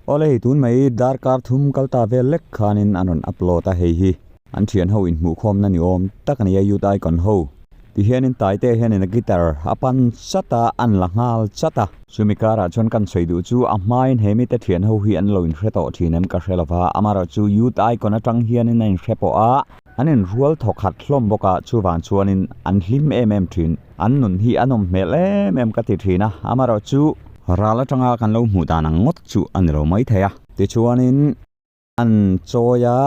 Awle hei tun mai darkar thum kal ta vel lek khanin an rawn upload a hei hi an thian ho inhmuhkhawmna ni awm tak a ni a youth icon ho ti hianin Taite hianin a guitar a pan chat a an la nghal chat a. Chumi karah chuan kan sawi duh chu a hmain he mite thian ho hi an lo inhre tawh thin em ka hre lova amaherawhchu youth icon atang hianin a inhre pawh a an inrual thawk khat hlawm bawk a chuvang chuanin an hlim em em thin an nun hi a nawm hmel em em ka ti thin a amaherawhchu ral atanga kan lo hmuh dan ang ngawt chu a ni lo maithei a tichuanin An chawi a,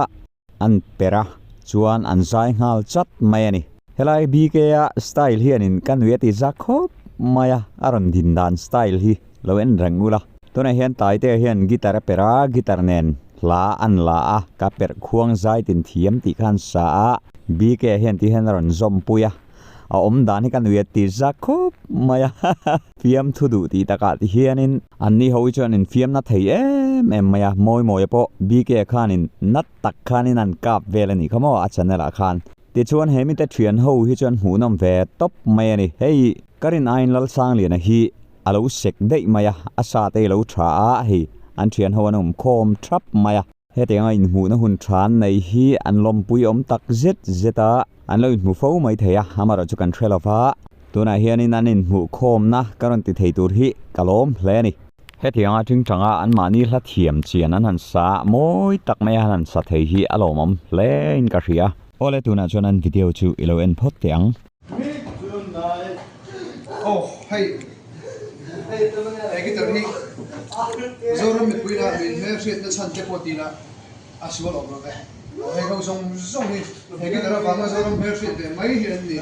an per a, chuan an zai nghal chat mai a ni. Helai BK a style hianin ka nui a ti za khawp mai a, a rawn din dan style hi lo en reng ula. Tunah hian Taite hian guitar a per a, guitar nen hla an la a, ka perh khuang zai tin thiam tih kha an sa a, BK hian ti hian a rawn zawmpui a, a awm dan hi ka nui a ti za khawp mai a, fiam thu duh tih takah ti hianin Anni ho hi chuan infiamna thei em em mai a, mawi mawia pawh BK khanin nat tak khanin an kap vel a nih kha maw a channel ah khan. Tichuan he mite thian ho hi chuan hmuhnawm ve tawp mai a ni. Hei ka rin aiin Lalsangliana hi a lo sek daih mai a, a sa te hi lo tha a, hei an thian ho an awm khawm thap mai a. Hetianga inhmuhna hun tha an nei hi an lawmpui awm tak zet zet a, an lo inhmu fo mai thei a, amaherawh chu kan hre lo va. Tunah hianin an inhmuh khawmna ka rawn ti thei tur hi ka lawm hle a ni. Hetianga tingtanga anmahni hla thiam chian an han sa mawi tak mai a han han sa thei hi a lawmawm hle in ka hria. Awle tunah chuan an video chu i lo en phawt teh ang. Aw hei he guitar hi Zoram mipui lah min hmelhriatna chhan te pawh tih lah a sual awm lo ve. Hei ho zawng zawng hi he guitar avanga Zoram hmelhriat ve mai hi an ni.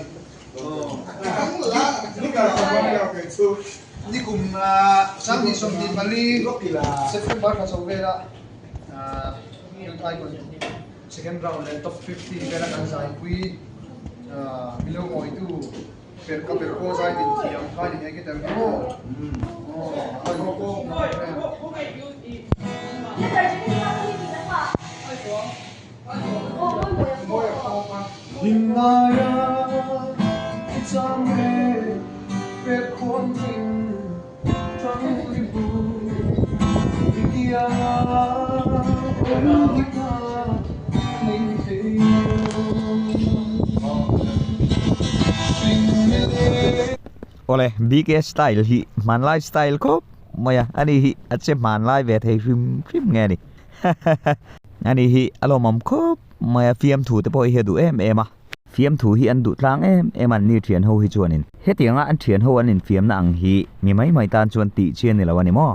Nikum 2024 September thla chho vela Youth Icon Second round leh top 15 vela kan zaipui milo ngawitu per ka per pawh zai din thiam kha ni he guitar hi maw Awle BK style hi hmanlai style khawp mai a, ani hi a che hmanlai ve thei hrim hrim nge a ni. Ani hi a lawmawm khawp mai a, fiamthu te pawh hi a duh em em a. Fiamthu hi an duh tlang em em a an ni thian ho hi chuanin. Hetianga an thian ho an infiamna ang hi mi mai mai tan chuan tih chi a ni lo a ni maw?